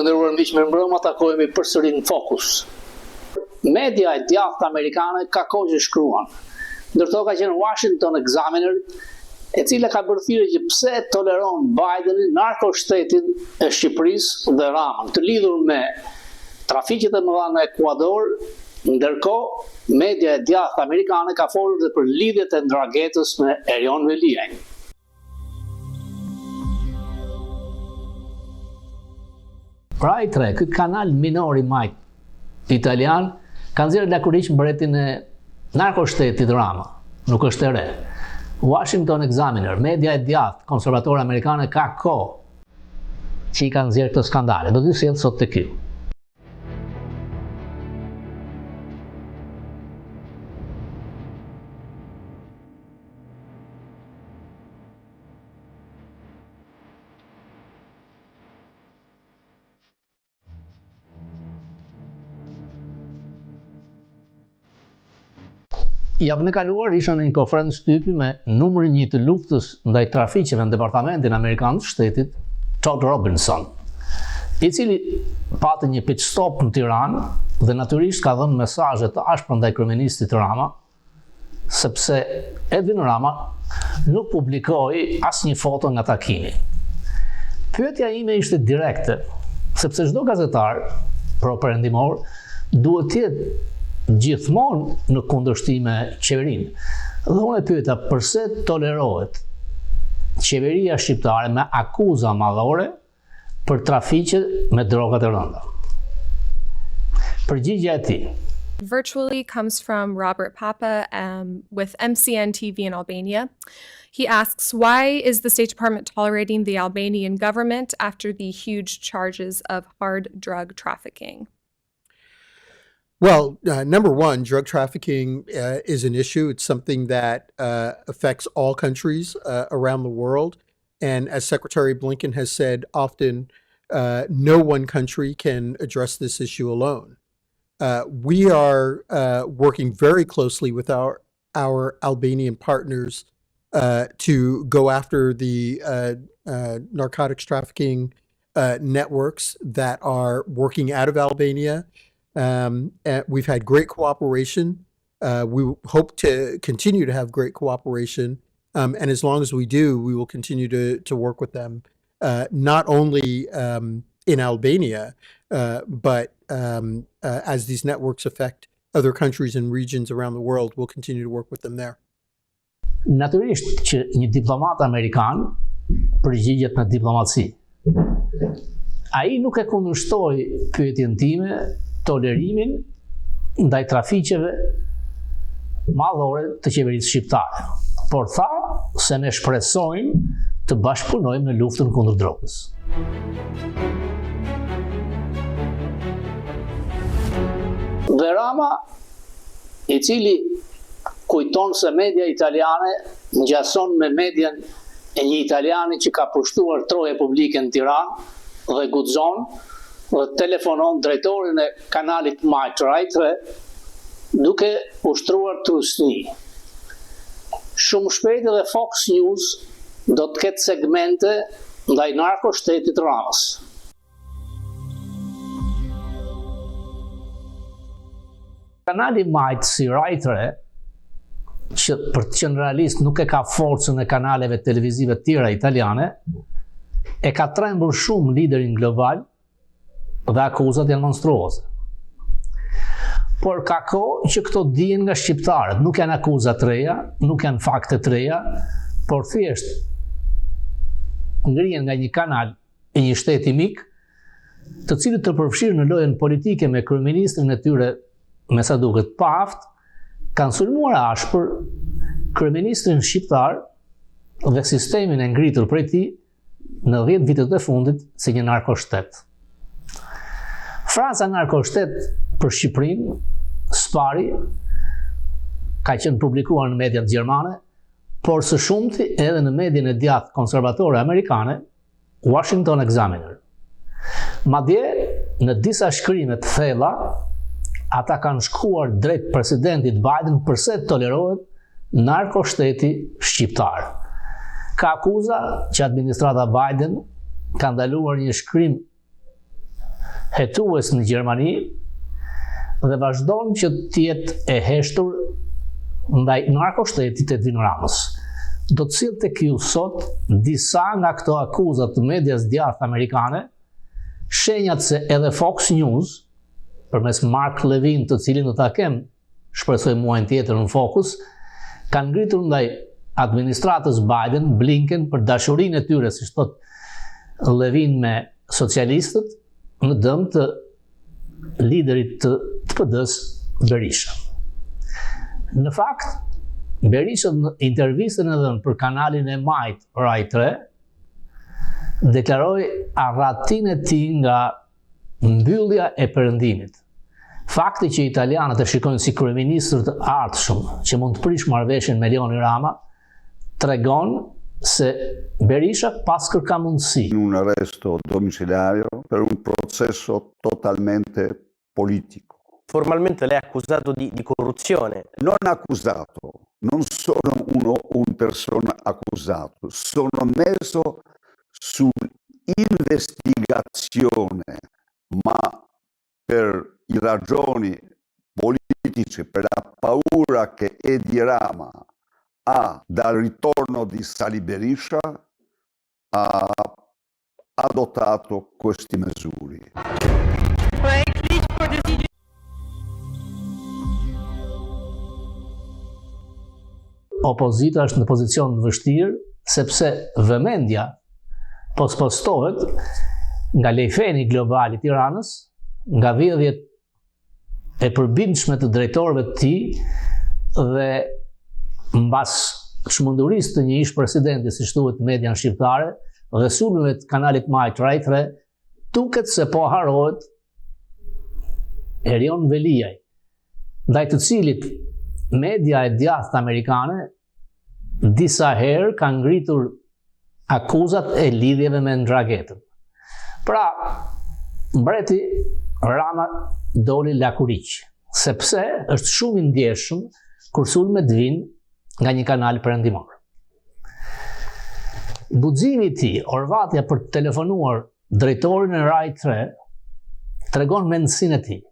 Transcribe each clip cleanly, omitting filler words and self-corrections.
Të nderuar miq, mirëmbrëma, takohemi përsëri në Fokus. Media e djathtë amerikane ka kohë që shkruan. Ndër to ka qenë Washington Examiner, e cila ka bërë thirrje që pse toleron Bideni narkoshtetin e Shqipërisë dhe Ramën, të lidhur me trafiqet e mëdha në Ekuador, ndërkohë media e djathtë amerikane ka folur dhe për lidhjet e Ndranghetës me Erion Veliajn. Rai 3, ky kanal minor i majtë italian, ka nxjerrë lakuriq mbretin e narkoshtetit Rama. Nuk është e re. Washington Examiner, media e djathtë konservatore amerikane ka kohë që i ka nxjerrë këto skandale. Do t'ju sjell sot te ky. Javën e kaluar isha në një konferencë shtypi me numrin një të luftës ndaj trafiqeve në Departamentin Amerikan të Shtetit, Todd Robinson, i cili pati një pit stop në Tiranë dhe natyrisht ka dhënë mesazhe të ashpra ndaj kryeministrit Rama, sepse Edvin Rama nuk publikoi asnjë foto nga takimi. Pyetja ime ishte direkte, sepse çdo gazetar pro-perëndimor duhet të jetë gjithmonë në kundërshtim me qeverinë. Dhe unë e pyeta përse tolerohet qeveria shqiptare me akuza madhore për trafiqe me droga të rënda. Përgjigja e tij. Virtually comes from Robert Papa um, with MCN TV in Albania. He asks, why is the State Department tolerating the Albanian government after the huge charges of hard drug trafficking? Well, uh, number one, drug trafficking uh, is an issue. It's something that uh, affects all countries uh, around the world. And as Secretary Blinken has said often, uh, no one country can address this issue alone. Uh, we are working very closely with our, our Albanian partners to go after the narcotics trafficking networks that are working out of Albania. Um, we've had great cooperation. Uh, we hope to continue to have great cooperation. Um, and as long as we do, we will continue to, to work with them, uh, not only um, in Albania, uh, but um, uh, as these networks affect other countries and regions around the world, we'll continue to work with them there. Natyrisht që një diplomat amerikan përgjigjet me diplomaci. Ai nuk e kundërshtoi pyetjen time tolerimin ndaj trafiqeve madhore të qeverisë shqiptare, por tha se ne shpresojmë të bashkëpunojmë në luftën kundër drogës. Dhe Rama i cili kujton se media italiane ngjason me median e një italiani që ka pushtuar troje publike në Tiranë dhe guxon dhe telefonon drejtorin e kanalit majtë Rai 3 duke ushtruar trysni. Shumë shpejt edhe Fox News do të ketë segmente ndaj narkoshtetit Ramës. Kanali i majtë si Rai 3, që për të qenë realist nuk e ka forcën e kanaleve televizive të tjera italiane, e ka trembur shumë liderin global dhe akuzat janë monstruoze. Por ka kohë që këto dihen nga shqiptarët, nuk janë akuza të reja, nuk janë fakte të reja, por thjesht ngrihen nga një kanal i një shteti mik, të cilët të përfshirë në lojën politike me kryeministrin e tyre, me sa duket paaftë, kanë sulmuar ashpër kryeministrin shqiptar dhe sistemin e ngritur prej tij në 10 vitet e fundit si një narkoshtet. Fraza narkoshtet për Shqipërinë, së pari, ka qenë publikuar në mediat gjermane, por së shumti edhe në median e djathtë konservatore amerikane, Washington Examiner. Madje, në disa shkrime të thella, ata kanë shkuar drejt presidentit Biden përse tolerohet narkoshteti shqiptar. Ka akuza që administrata Biden ka ndaluar një shkrim. hetues në Gjermani dhe vazhdon që të jetë e heshtur ndaj narkoshtetit të Edvin Ramës. Do të sjell tek ju sot disa nga këto akuza të medias djathtë amerikane, shenjat se edhe Fox News, përmes Mark Levin, të cilin do ta kem shpresoj muajin tjetër në fokus, kanë ngritur ndaj administratës Biden, Blinken për dashurinë e tyre, siç thotë Levin me socialistët, në dëm të liderit të, të PD-së, Berisha. Në fakt, Berisha në intervistën e dhënë për kanalin e majtë Rai 3, deklaroi arratinë e tij nga Mbyllja e Perëndimit. Fakti që italianët e shikojnë si kryeministër të ardhshëm që mund të prishë marrëveshjen Meloni-Rama, tregon se Berisha paskërka mundësi. Un arresto domiciliario per un processo totalmente politico. Formalmente lei è accusato di, di corruzione. Non accusato, non sono uno, un persona accusato, sono messo sull'investigazione, ma per i ragioni politici, per la paura che Edi Rama ha dal ritorno di Sali Berisha, ha adottato questi misuri. Opozita është në pozicion të vështirë sepse vëmendja po spostohet nga lejfeni global i Tiranës, nga vjedhjet e përbindshme të drejtorëve të tij dhe mbas çmendurisë të një ish presidenti, siç thuhet në median shqiptare, dhe sulmeve të kanalit majtë Rai 3, duket se po harrohet Erion Veliaj, ndaj të cilit media e djathtë amerikane disa herë ka ngritur akuzat e lidhjeve me Ndranghetën. Pra, mbreti Rama doli lakuriq, sepse është shumë i ndjeshëm kur sulmet vijnë nga një kanal perëndimor. Guximi i tij, orvatja për të telefonuar drejtorin e Rai 3, tregon mendësinë e tij.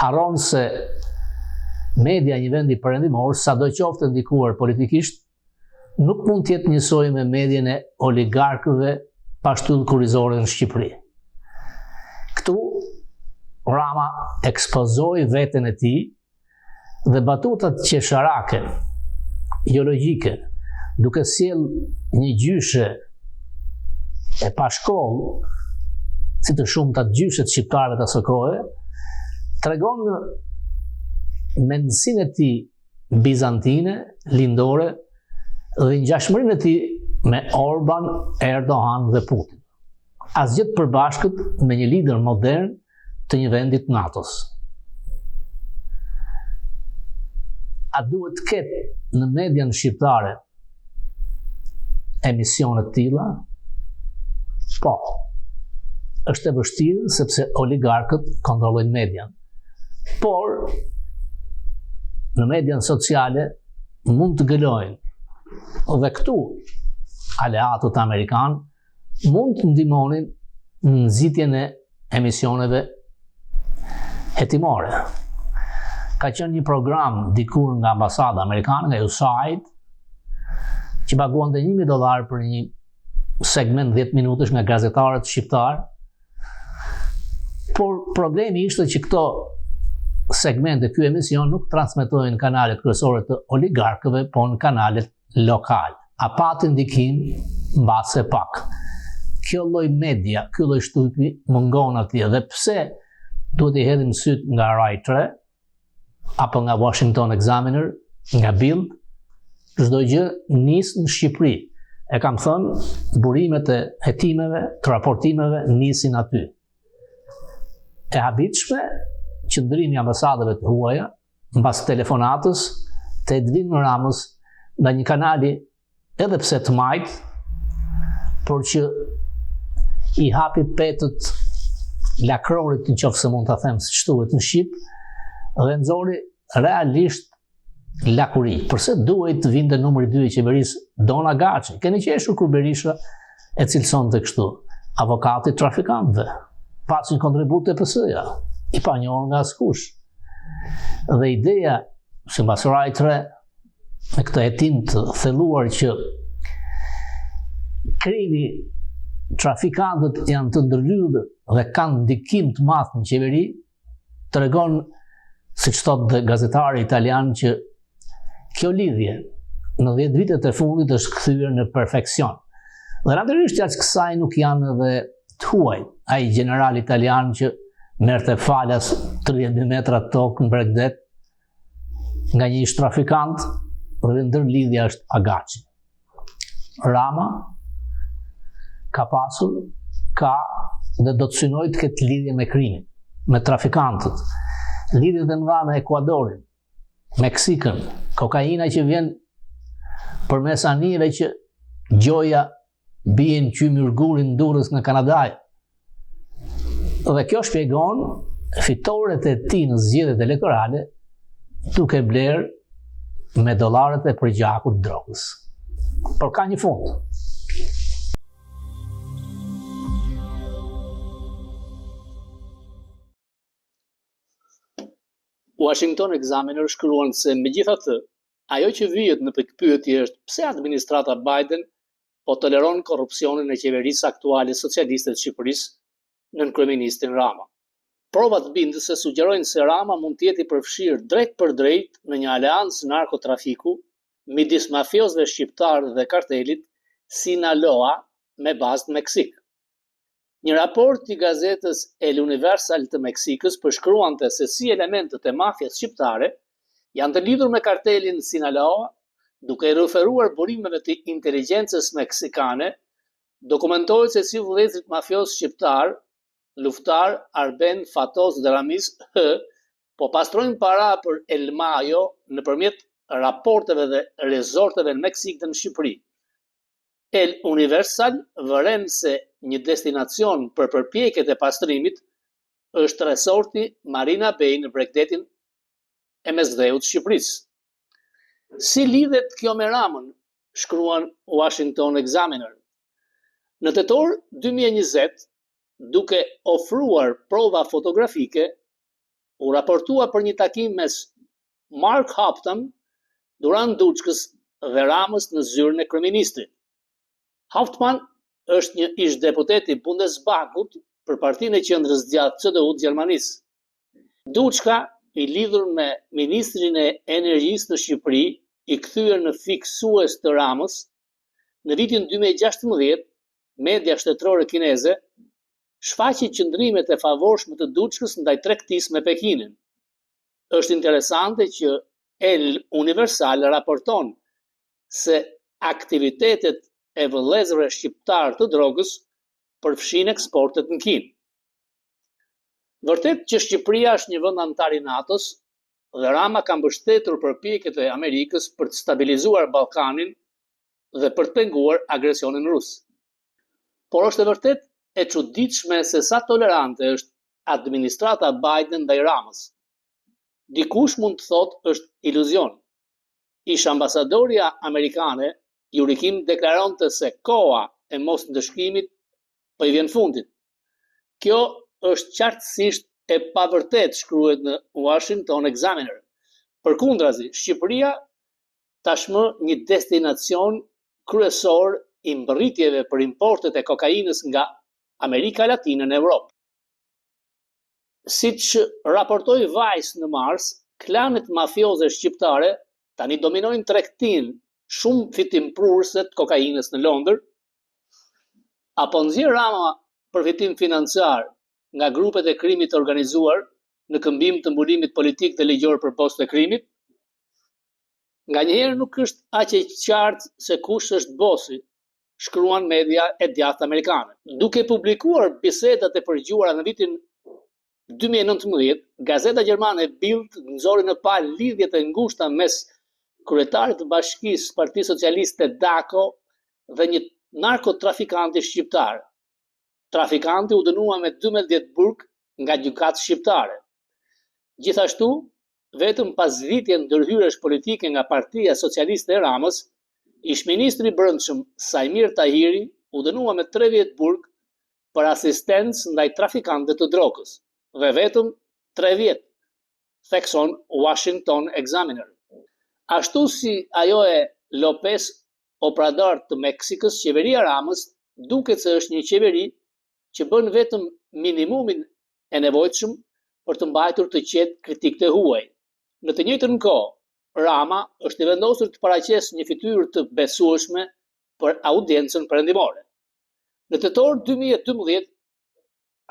Harron se media e një vendi perëndimor, sado qoftë e ndikuar politikisht, nuk mund të jetë njësoj me medien e oligarkëve pa shtyllë kurrizore në Shqipëri. Këtu Rama ekspozoi veten e tij dhe batutat qesharake, jologjike, duke sjellë një gjyshe e pa shkollë, si të shumtat gjyshet shqiptare të asaj kohe, tregon mendësinë e tij bizantine, lindore dhe ngjashmërinë e tij me Orban, Erdogan dhe Putin. Asgjë të përbashkët me një lider modern të një vendi të NATO-s. A duhet të ketë në median shqiptare emisione të tilla? Po. Është e vështirë sepse oligarkët kontrollojnë median. Por në median sociale mund të gëlojnë. Dhe këtu aleatët amerikanë mund të ndihmonin në nxitjen e emisioneve hetimore. Ka qenë një program dikur nga ambasada amerikane, nga USAID, që paguante 1000 dollarë për një segment 10 minutësh nga gazetarët shqiptarë. Por problemi ishte që këto segmente, ky emision nuk transmetohej në kanalet kryesore të oligarkëve, po në kanalet lokale. A pati ndikim mbase pak. Kjo lloj media, ky lloj shtypi mungon atje dhe pse duhet t'i hedhim sytë nga Rai 3 apo nga Washington Examiner, nga Bild, çdo gjë nis në Shqipëri. E kam thënë, burimet e hetimeve, të raportimeve nisin aty. E habitshme qëndrimi i ambasadave të huaja mbas telefonatës të Edvin Ramës nga një kanali edhe pse të majtë, por që i hapi petët lakrorit në qoftë se mund ta them siç thuhet në shqip, dhe nxori realisht lakuri. Përse duhej të vinte numri 2 i qeverisë Dona Gaçi? Keni qeshur kur Berisha e cilësonte kështu, avokati i trafikantëve. Pa asnjë kontribut të PS-ja, i panjohur nga askush. Dhe ideja, sipas Rai 3, me këtë hetim të thelluar që krimi, trafikantët janë të ndërlidhur dhe kanë ndikim të madh në qeveri, tregon, siç thotë dhe gazetari italian, që kjo lidhje në 10 vitet e fundit është kthyer në perfeksion. Dhe natyrisht jashtë kësaj nuk janë edhe të huaj, ai gjeneral italian që merrte falas 30.000 metra tokë në bregdet nga një ish trafikant dhe ndërlidhja është Agaçi. Rama ka pasur, ka dhe do të synojë të ketë lidhje me krimin, me trafikantët, lidhjet e mëdha me Ekuadorin, Meksikën, kokaina që vjen përmes anijeve që gjoja bien qymyr guri në Durrës nga Kanadaja. Dhe kjo shpjegon fitoret e tij në zgjedhjet elektorale duke blerë me dollarët e përgjakur të drogës. Por ka një fund. Washington Examiner shkruan se megjithatë, ajo që vihet në pikëpyetje është pse administrata Biden po toleron korrupsionin e qeverisë aktuale socialiste të Shqipërisë nën kryeministrin Rama. Provat bindëse sugjerojnë se Rama mund të jetë i përfshirë drejtpërdrejt në një aleancë narkotrafiku midis mafiozëve shqiptarë dhe kartelit Sinaloa me bazë në Meksikë. Një raport i gazetës El Universal të Meksikës përshkruante se si elementët e mafias shqiptare janë të lidhur me kartelin Sinaloa, duke iu referuar burimeve të inteligjencës meksikane, dokumentohet se si vëllezërit mafiozë shqiptarë, Luftar, Arben, Fatos dhe Ramiz H. po pastrojnë para për El Mayo nëpërmjet raporteve dhe resorteve në Meksikë dhe në Shqipëri. El Universal vëren se një destinacion për përpjekjet e pastrimit është resorti Marina Bay në bregdetin e Mesdheut të Shqipërisë. Si lidhet kjo me Ramën, shkruan Washington Examiner. Në tetor 2020, duke ofruar prova fotografike, u raportua për një takim mes Mark Hauptmann, Duran Duçkës dhe Ramës në zyrën e kryeministrit. Hauptmann është një ish-deputet i Bundestagut për partinë e qendrës djathtë CDU të Gjermanisë. Duçka, i lidhur me ministrin e Energjisë në Shqipëri, i kthyer në fiksues të Ramës, në vitin 2016, media shtetërore kineze shfaqi qëndrimet e favorshme të Duçkës ndaj tregtisë me Pekinin. Është interesante që El Universal raporton se aktivitetet e vëllezërve shqiptarë të drogës përfshijnë eksportet në Kinë. Vërtet që Shqipëria është një vend anëtar i NATO-s dhe Rama ka mbështetur përpjekjet e Amerikës për të stabilizuar Ballkanin dhe për të penguar agresionin rus. Por është e vërtet e çuditshme se sa tolerante është administrata Biden ndaj Ramës. Dikush mund të thotë është iluzion. Ish ambasadorja amerikane Yuri Kim deklaronte se koha e mosndëshkimit po i vjen fundit. Kjo është qartësisht e pavërtetë, shkruhet në Washington Examiner. Përkundrazi, Shqipëria tashmë një destinacion kryesor i mbërritjeve për importet e kokainës nga Amerika Latine në Evropë. Siç raportoi Vice në mars, klanet mafioze shqiptare tani dominojnë tregtinë shumë fitimprurëse të kokainës në Londër. A po nxjerr Rama përfitim financiar nga grupet e krimit të organizuar në këmbim të mbulimit politik dhe ligjor për bosët e krimit? Nganjëherë nuk është aq e qartë se kush është bosi, shkruan media e djathtë amerikane. Duke publikuar bisedat e përgjuara në vitin 2019, gazeta gjermane Bild nxori në pah lidhjet e ngushta mes kryetarit të bashkisë Partisë Socialiste Dako dhe një narkotrafikanti shqiptar. Trafikanti u dënua me 12 vjet burg nga gjykatë shqiptare. Gjithashtu, vetëm pas vite ndërhyrjesh politike nga Partia Socialiste e Ramës, ish-ministri i Brendshëm Saimir Tahiri u dënua me 3 vjet burg për asistencë ndaj trafikantëve të drogës, dhe vetëm 3 vjet, thekson Washington Examiner. Ashtu si ajo e Lopez Obrador të Meksikës, qeveria e Ramës duket se është një qeveri që bën vetëm minimumin e nevojshëm për të mbajtur të qetë kritikët e huaj. Në të njëjtën kohë, Rama është i vendosur të paraqesë një fytyrë të besueshme për audiencën perëndimore. Në tetor 2012,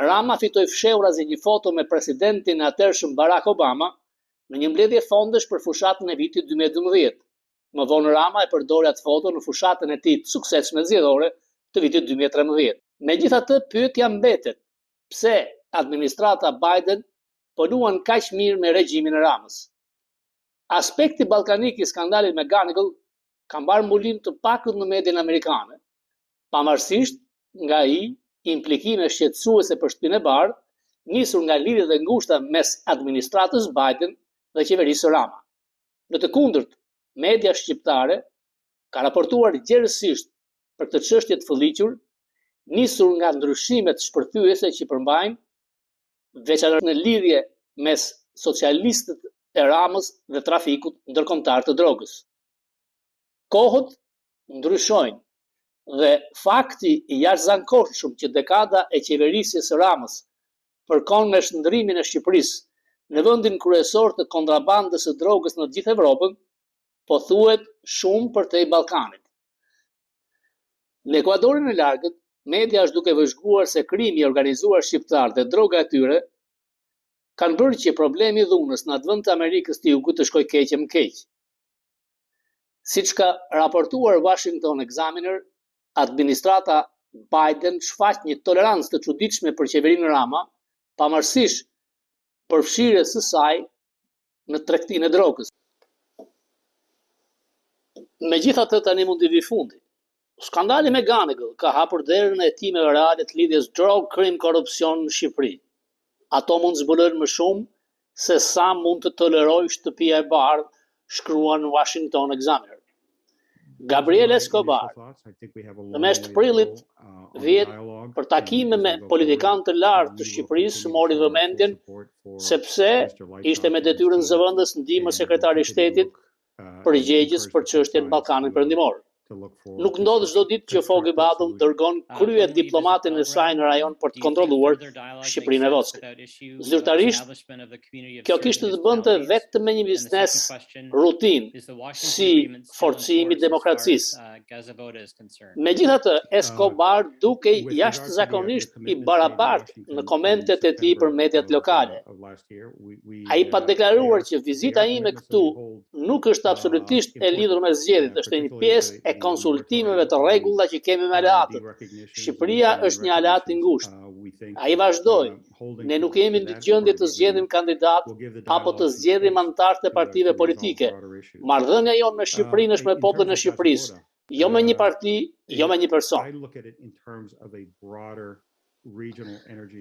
Rama fitoi fshehurazi një foto me presidentin e atëhershëm Barack Obama në një mbledhje fondesh për fushatën e vitit 2012. Më vonë Rama e përdori atë foto në fushatën e tij të suksesshme zgjedhore të vitit 2013. Megjithatë, pyetja mbetet, pse administrata Biden po luan kaq mirë me regjimin e Ramës? Aspekti ballkanik i skandalit McGonigal ka marrë mbulim të pakët në medien amerikane, pavarësisht nga ai implikime shqetësuese për Shtëpinë e Bardhë, nisur nga lidhjet e ngushta mes administratës Biden dhe qeverisë Rama. Në të kundërt, media shqiptare ka raportuar gjerësisht për këtë çështje të fëlliqur, nisur nga ndryshimet shpërthyese që përmbajnë, veçanërisht në lidhje mes socialistët e Ramës dhe trafikut ndërkombëtar të drogës. Kohët ndryshojnë dhe fakti i jashtëzakonshëm që dekada e qeverisjes së Ramës përkon me shndërrimin e Shqipërisë në vendin kryesor të kontrabandës së drogës në të gjithë Evropën, po thuhet shumë përtej Ballkanit. Në Ekuadorin e largët, media është duke vëzhguar se krimi i organizuar shqiptar dhe droga e tyre kanë bërë që problemi i dhunës në atë vend të Amerikës të Jugut të shkojë keq e më keq. Siç ka raportuar Washington Examiner, administrata Biden shfaq një tolerancë të çuditshme për qeverinë Rama, pavarësisht përfshirjes së saj në tregtinë e drogës. Megjithatë tani mund t'i vijë fundi. Skandali McGonigal ka hapur derën e hetimeve reale të lidhjes drogë, krim, korrupsion në Shqipëri. Ato mund të zbulojnë më shumë se sa mund të tolerojë Shtëpia e Bardhë, shkruan Washington Examiner. Gabriel Escobar, në mes të prillit vjet për takime me politikanë të lartë të Shqipërisë mori vëmendjen sepse ishte me detyrën zëvendës ndihmës sekretari i shtetit përgjegjës për çështjen Ballkanin Perëndimor. Nuk ndodh çdo ditë që Foggy Bottom dërgon krye diplomatin e saj në rajon për të kontrolluar Shqipërinë e vockël. Zyrtarisht, kjo kishte të bënte vetëm me një biznes rutinë, si forcimi i demokracisë. Megjithatë, Escobar dukej jashtëzakonisht i barabartë në komentet e tij për mediat lokale. Ai pat deklaruar që vizita ime këtu nuk është absolutisht e lidhur me zgjedhjet, është një pjesë e konsultimeve të rregullta që kemi me aleatët. Shqipëria është një aleat i ngushtë. Ai vazhdoi, ne nuk jemi në gjendje të zgjedhim kandidat apo të zgjedhim anëtarët e partive politike. Marrëdhënia jonë me Shqipërinë është me popullin e Shqipërisë, jo me një parti, jo me një person.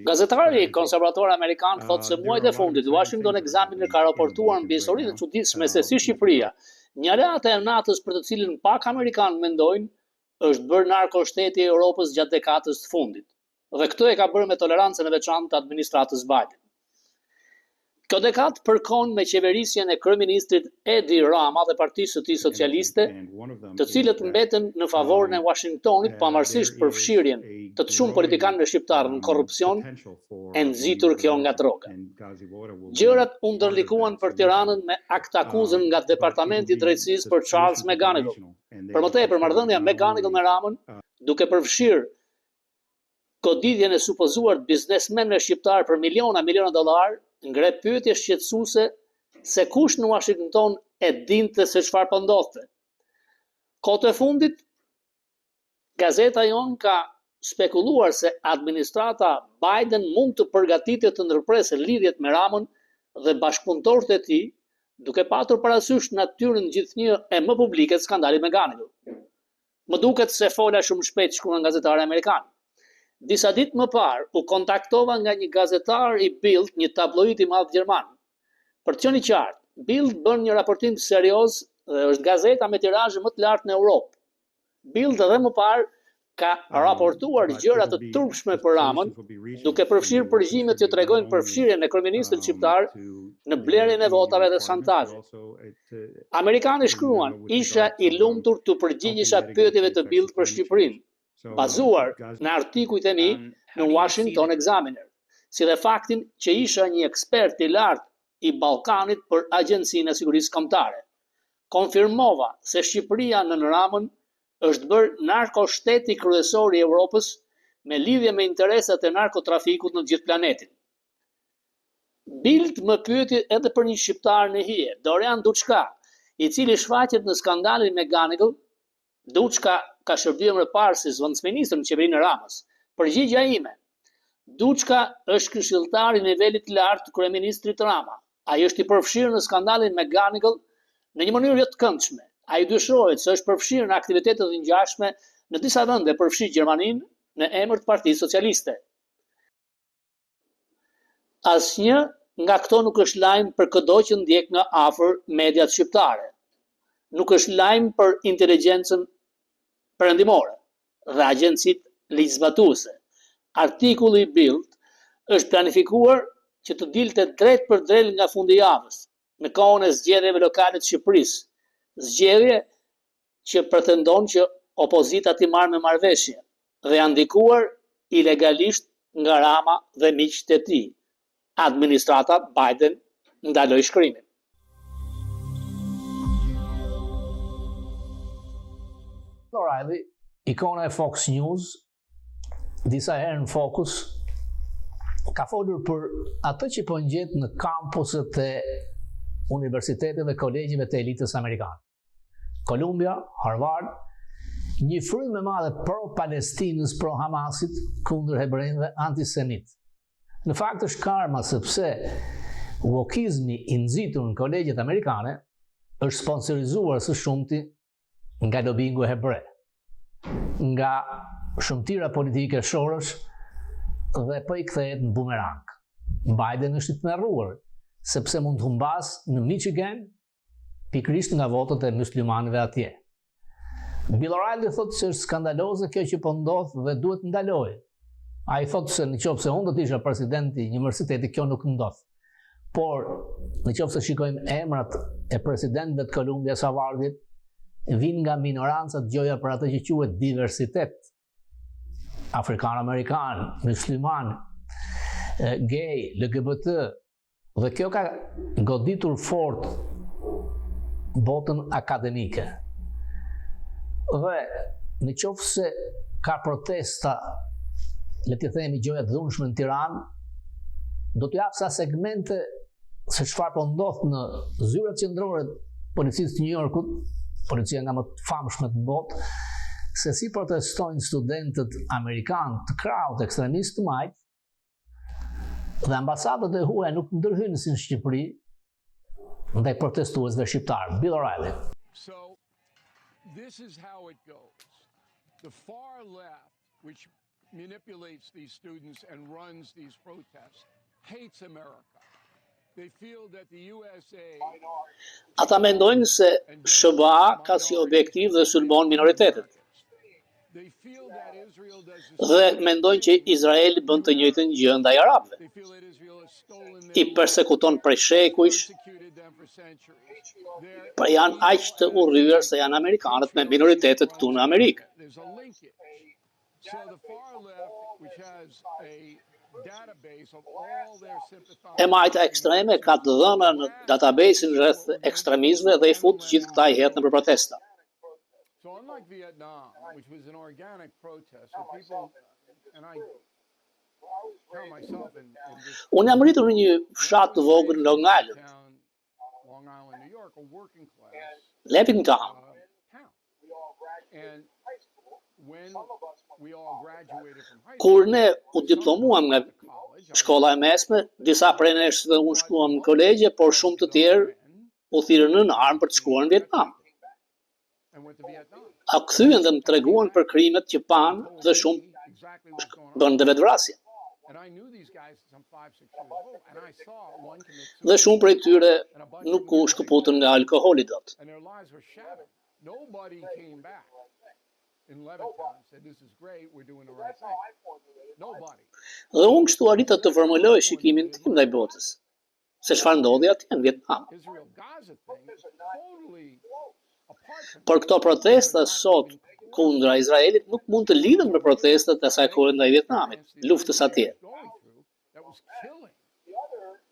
Gazetari konservator amerikan thotë se muajt e fundit Washington Examiner ka raportuar mbi historinë e çuditshme se si Shqipëria, një aleate e NATO-s për të cilën pak amerikanë mendojnë, është bërë narko-shteti i Europës gjatë dekadës të fundit. Dhe këtë e ka bërë me tolerancën e veçantë të administratës Biden. Kjo dekadë përkon me qeverisjen e kryeministrit Edi Rama dhe Partisë së tij Socialiste, të cilët mbeten në favorin e Washingtonit pavarësisht përfshirjen të të shumë politikanëve shqiptarë në korrupsion e nxitur kjo nga droga. Gjërat u ndërlikuan për Tiranën me aktakuzën nga Departamenti i Drejtësisë për Charles McGonigal. Për më tepër, marrëdhënia McGonigal me Ramën, duke përfshirë goditjen e supozuar të biznesmenëve shqiptarë për miliona miliona dollar, ngre pyetje shqetësuese se kush në Washington e dinte se çfarë po ndodhte. Kohët e fundit, gazeta jonë ka spekuluar se administrata Biden mund të përgatitet të ndërpresë lidhjet me Ramën dhe bashkëpunëtorët e tij, duke patur parasysh natyrën gjithnjë e më publike të skandalit McGonigal. Më duket se fola shumë shpejt, shkruan gazetari amerikan. Disa ditë më parë u kontaktova nga një gazetar i Bild, një tabloid i madh gjerman. Për të qenë i qartë, Bild bën një raportim serioz dhe është gazeta me tirazhin më të lartë në Europë. Bild edhe më parë Ka raportuar gjëra të turpshme për Ramën, duke përfshirë përgjimet që tregojnë përfshirjen e kryeministrit shqiptar në blerjen e votave dhe shantazhin. Amerikani shkruan, isha i lumtur t'u përgjigjesha pyetjeve të Bild për Shqipërinë, bazuar në artikujt e mi në Washington Examiner, si dhe faktin që isha një ekspert i lartë i Ballkanit për Agjencinë e Sigurisë Kombëtare. Konfirmova se Shqipëria nën Ramën është bërë narkoshteti kryesor i Evropës me lidhje me interesat e narkotrafikut në gjithë planetin. Bild më pyeti edhe për një shqiptar në hije, Dorian Duçka, i cili shfaqet në skandalin McGonigal. Duçka ka shërbyer më parë si zëvendësministër në qeverinë e Ramës. Përgjigjja ime: Duçka është këshilltar i nivelit të lartë të kryeministrit Rama. Ai është i përfshirë në skandalin McGonigal në një mënyrë jo të këndshme. Ai dyshohet se është përfshirë në aktivitete të ngjashme në disa vende, përfshi Gjermaninë, në emër të Partisë Socialiste. Asnjë nga këto nuk është lajm për këdo që ndjek nga afër mediat shqiptare. Nuk është lajm për inteligjencën perëndimore dhe agjencitë ligjzbatuese. Artikulli i Bild është planifikuar që të dilte drejt për drejt nga fundi i javës, në kohën e zgjedhjeve lokale të Shqipërisë, zgjedhje që pretendon që opozita t'i marrë me marrëveshje dhe janë ndikuar ilegalisht nga Rama dhe miqtë e tij. Administrata Biden ndaloi shkrimin. O'Reilly, ikona e Fox News, disa herë në fokus, ka folur për atë që po ngjet në kampuset e universiteteve dhe kolegjeve të elitës amerikane. Columbia, Harvard, një frymë e madhe pro Palestinës, pro Hamasit, kundër hebrejve, antisemit. Në fakt është karma sepse wokizmi i nxitur në kolegjet amerikane është sponsorizuar së shumti nga lobingu hebre, nga shëmtira politike Soros dhe po i kthehet në bumerang. Biden është i tmerruar sepse mund të humbasë në Michigan pikërisht nga votat e muslimanëve atje. Bill O'Reilly thotë se është skandaloze kjo që po ndodh dhe duhet të ndalojë. Ai thotë se në qoftë se unë do të isha presidenti i një universiteti, kjo nuk ndodh. Por, në qoftë se shikojmë emrat e presidentëve të Columbias Harvardit, vijnë nga minorancat gjoja për atë që quhet diversitet. Afrikan, Amerikan, musliman, gay, LGBT, Dhe kjo ka goditur fort botën akademike. Dhe në qoftë se ka protesta, le të themi gjoja të dhunshme në Tiranë, do të jap sa segmente se çfarë po ndodh në zyrat qendrore të policisë të New Yorkut, policia nga më të famshmet në botë, se si protestojnë studentët amerikanë të krahut ekstremist të majtë, Dhe ambasadat e huaja nuk ndërhyjnë si në Shqipëri ndaj protestuesve shqiptarë. Bill O'Reilly. So this is how it goes. The far left, which manipulates these students and runs these protests, hates America. They feel that the USA Ata mendojnë se SHBA ka si objektiv dhe sulmon minoritetet. Dhe mendojnë që Izraeli bën të njëjtën gjë ndaj arabëve. I persekuton prej shekujsh, pra janë aq të urryer se janë amerikanët me minoritetet këtu në Amerikë. E majta ekstreme ka të dhëna në database-in rreth ekstremizmeve dhe i fut gjithë këta i hedh nëpër protesta. So unlike Vietnam, which was an organic protest, where people and I count myself in, in this Unë jam rritur në një fshat të vogël në Long Island, town, Long Island, New York, a working class Levittown. uh, town. And when we all graduated from high Kur school, ne u some of us diplomuam nga went to college. I shkolla e mesme, disa prej nesh dhe unë shkuam në kolegje, por shumë të tjerë men u thirrën në armë për të shkuar në Vietnam. and went to Vietnam. A kthyen dhe më treguan për krimet që panë Told dhe shumë me exactly what's going on. bënë dhe vetvrasje. And I knew these guys since I'm 5, 6 years old, and I saw one commit Dhe shumë prej tyre and a bunch of nuk them u were shkëputën nga alkoholi dot. and their lives were shattered. Nobody came back. in Levittown said, "This is great, we're doing the right thing." Nobody. Dhe unë kështu arrita të formuloj shikimin tim ndaj botës, se çfarë ndodhi atje në Vietnam. Israel Gaza thing is totally apart from Por këto protesta sot kundra Izraelit nuk mund të lidhen me protestat e asaj kohe ndaj Vietnamit, luftës atje. going through that was killing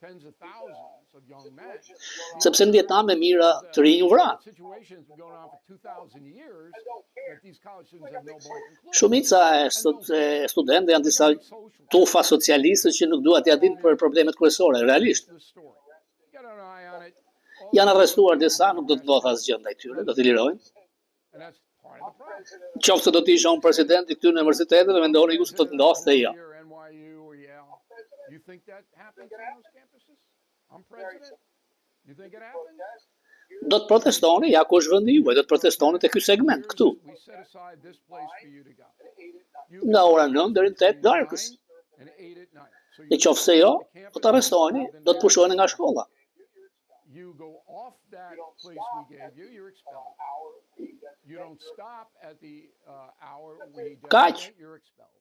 tens of thousands of young men. Sepse në Vietnam me mijëra të rinj u vranë. Situation has been going on for 2,000 years that these college students have no fucking clue. Shumica e, stud e studentëve janë disa tufa socialiste që nuk dua t'ia dinë për problemet kryesore, realisht. The story. Get an eye on it. All Janë arrestuar disa, nuk do të ndodhë asgjë ndaj tyre, do t'i lirojnë. And that's part of the problem. Qoftë se do të isha unë president i këtyre universiteteve, mendoni ju se do të ndodhte jo. Or NYU or Yale. You think that happens on those campuses? I'm president. You think it happens? Do të protestoni, ja ku është vendi juaj, do të protestoni te ky segment këtu. We set aside this place for you to go. You Nga ora 9 deri në 8 darkës. and 8 at night. So Në qoftë se jo, do të arrestoheni, do të pushoheni nga shkolla. You go off that place we gave you, you're expelled. You don't stop at the hour we Kaq. designate, you're expelled.